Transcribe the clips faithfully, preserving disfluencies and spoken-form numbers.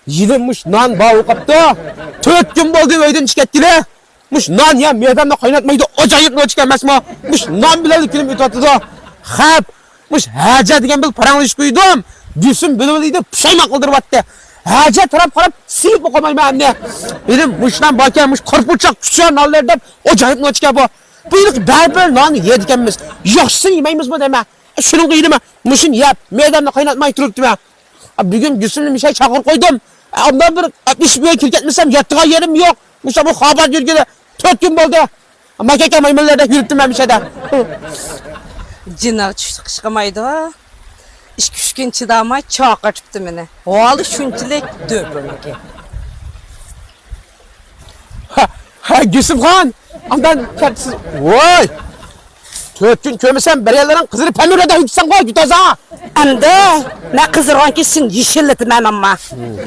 يېلىم مۇش نان بار بولۇپ قاپتۇ. تۆت كۈن بولدى ئۆيدىن چىقىپ كەتكىلى. مۇش نان يا مەيداندا قايناتمايدۇ، ئاجايىپ نوچى ئىكەن ئەمەسمۇ؟ مۇش نان بىلەن كۈنۈم ئۆتۈۋاتىدۇ. خەپ، مۇش ھەجە دېگەن بىلەن پاراڭلىشىپ قويدۇم. گۈلسۈم بىلىۋېلىدۇ، پۇشايمان قىلدۇرۇۋەتتى. ھەجە تەرەپ قاراپ سېيىپ قالمايمەن ئەمدى. يېلىم مۇش نان باركەن، مۇش قارپۇچاق، كۈچۈك نانلىرى دەپ، ئاجايىپ نوچى ئىكەن بۇ. بۇ يىلقى بەرىبىر نان يەيدىكەنمىز. ياخشىسىنى يېمەيمىزمۇ دەيمەن. شۇنىڭغا يېلىم مۇشۇنى يەپ، مەيداندا قايناتماي تۇرۇپتىمەن. بۈگۈن گۈلسۈمنى مىشەي چاقىرىپ قويدۇم. ئاندىن بىر ئىش بىلەن كىرىپ كەتمىسەم، ياتىدىغان يېرىم يوق. مۇشۇ بۇ خابار يۈرگىلى تۆت كۈن بولدى. ماكاكا مايمۇنلاردەك يۈرۈپتىمەن مىشەدە. جىنىغا چۈشلۈك ئىش قىلمايدۇ. ئىككى-ئۈچ كۈن چىداماي چاقىرتىپتۇ مېنى. ھالى شۇنچىلىك دۆپۈرنىكى. ھە، ھە، گۈلسۈمخان، ئاندىن كەتسىز. ۋاي! تۆت كۈن كۆرمىسەم، بىر يەرلىرىڭ قىزىرىپ پەمىرەدە يۈكسەڭغۇ، گۈتازا. ئەمدى مەن قىزىرغان كېسىن يېشىللىتىمەن، ئەمما.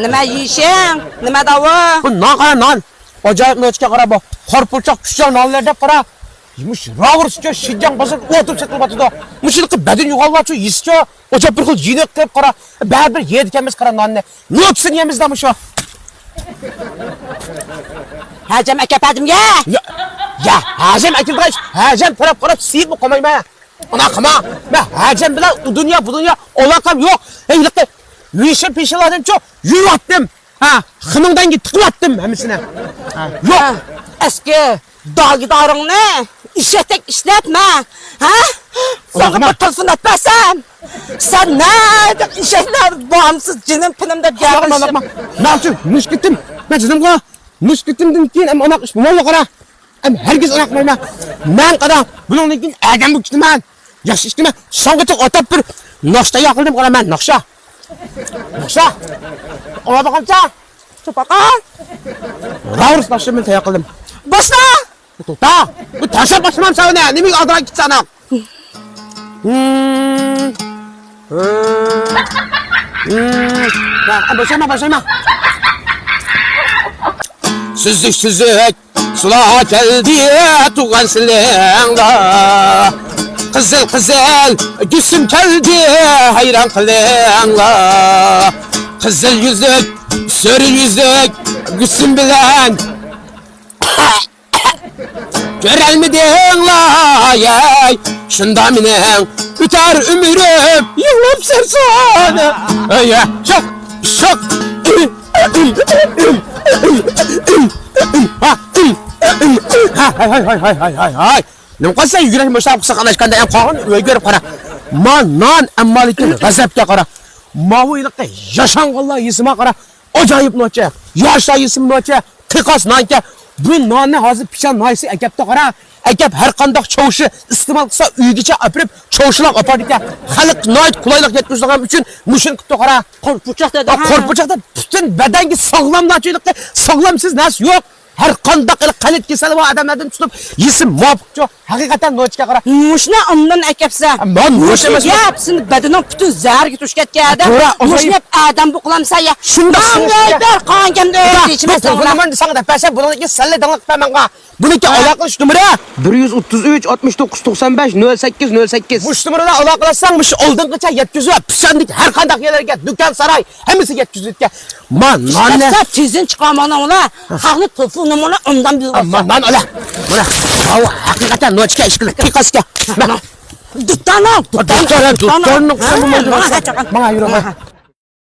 نېمە يېيىشىڭ؟ نېمە داۋا؟ بۇ نان قارا، نان. ئاجايىپ نوچىكە قارا بۇ. قارپۇچاق، كۈچۈك نانلار دەپ قارا. مۇش راۋۇرسچە شىنجاڭ بازىرىدا ئولتۇرۇپ سېتىلىۋاتىدۇ. مۇشۇنىڭ بەدىنى يوغانلارچۇ يېسىچۇ. ئوچاپ بىر خىل يېنىك قىلىپ قارا. بەرىبىر يەيدىكەنمىز قارا ناننى. نوچىسىنى يەيمىز-دە مۇشۇ. ھەجەم ئەكەپ ھەجەمگە. يا، يا، ھەجەم ئەكەلگەچ، ھەجەم تەرەپ قاراپ سېيىپمۇ قالمايمەن. ئانا قىلما. مەن ھەجەم بىلەن ئۇ دۇنيا، بۇ دۇنيا ئالاقەم يوق. ھېلىقى ۋىشىر پىشىرلاردىنچۇ يۇيۇۋەتتىم. ھە، خېنىڭدەنگە تىقىۋەتتىم ھەممىسىنى. ھە، يوق. ئەسكى داگىدارىڭنى ئېشەكتەك ئىشلەتمە. ھە؟ ساڭا بىر تېلېفون ئەتمەسەم، سەن نەدە ئېشەكلەر بامسىز جېنىم پېنىم دەپ گەپلىشىپ. مەن ئۈچۈن مۇشكىتىم. مەن جېنىمغا مۇشكىتىمدىن كېيىن ئەمما ئۇنداق ئىش بولمايدۇ قارا. ئەمما ھەرگىز ئۇنداق قىلمايمەن. مەن قارا بۇنىڭدىن كېيىن ئادەم بولۇپ كېتىمەن. ياخشى ئىشتىمەن. ساڭا ئاتاپ بىر ناشتا ياقلىدىم قارا مەن ناشتا. ناشتا. ئاڭلاپ باقامسەن؟ چوپاقا. راۋۇرس ناشتا مەن تەييار قىلدىم. باشلا. توختا! بۇ تاشلاپ باشلىمامسەن ئۇنى؟ نېمىگە ئالدىراپ كېتىسەن؟ باشلايمەن، باشلايمەن. سۈزۈك، سۈزۈك سۇلار كەلدى، تۇغقان سىلەڭلار. قىزىل، قىزىل گۈلسۈم كەلدى، ھەيران قىلىڭلار. قىزىل يۈزلۈك، سۈر يۈزلۈك گۈلسۈم بىلەن كۆرەلمىدىڭلار، ھەي، شۇندا مېنىڭ ئۆتەر ئۆمرۈم يىغلاپ سەرسان. ھەي، شاق، شاق. ھاي، ھاي، ھاي، ھاي. نېمە قىلسا يۈرەك مۇشۇنداق قىسىق ئاناشكاندا ئەم قالغان ئۆيگە بېرىپ قارا. ما نان ئەمما لېكىن غەزەپكە قارا. ماۋۇ ھېلىقى ياشانغانلار يېسىما قارا. ئاجايىپ نوچى، ياشلار يېسىمۇ نوچى، قىقاس نانكەن. بۇ ناننى ھازىر پىشان ناھىيەسىگە ئەكەپتۇ قارا. ئەكەپ ھەر قانداق چاۋشى ئىستېمال قىلسا ئۆيگىچە ئاپىرىپ چاۋشىلاپ ئاپاردىكەن. خەلق ناھايىتى قولايلىق يەتكۈزىدىغان ئۈچۈن مۇشۇنى قىپتۇ قارا. قورپۇچاق دېدى، ھە، قورپۇچاق دەپ پۈتۈن بەدەنگە ساغلاملارچىلىقى، ساغلامسىز نەرسە يوق. ھەر قانداق قەنت كېسەلى بار ئادەملەردىن تۇتۇپ يېسە مۇۋاپىقچۇ؟ ھەقىقەتەن نوچىكە قارا. مۇشۇنى ئاندىن ئەكەپسە. مەن نوچى ئەمەس. يەپ سېنى بەدىنىڭ پۈتۈن زەھەرگە توشۇپ كەتكەن ئادەم. توغرا، مۇشۇنى يەپ ئادەم بولۇپ قالامسەن يا. شۇنداق، شۇنداق. بەر قالغان گەپنى ئۆزى ئېيتىشىمەن ساڭا. بۇنى مەن ساڭا دەپ بەرسەم، بۇنىڭدىكى سەللە دىڭلىق بەرمەڭغا. بۇنىڭكى ھە. ئالاقىلىشىش نومۇرى. بىر يۈز ئوتتۇز ئۈچ، ئاتمىش توققۇز، توقسان بەش، نۆل سەككىز، نۆل سەككىز. مۇشۇ نومۇردا ئالاقىلەشسەڭ، مۇشۇ ئالدىنقىچە يەتكۈزۈپ، پىشاندىكى ھەر قانداق يەرلەرگە، دۇكان، ساراي، ھەممىسىگە يەتكۈزۈۋەتكەن. ما ناننى. ئىشلەتسە تېزدىن چىقارماڭلار ئۇلار. خەقنى تېلېفون نومۇرىنى ئاندىن بىلىپ ئا، ما نان ئالا. مانا. ھاۋا ھەقىقەتەن نوچىكە ئىشقىلىپ قىقاسكە. مانا. دۇتارنىڭ، دۇتارنىڭ، دۇتارنىڭ، دۇتارنىڭ. ماڭا يۈرۈڭ.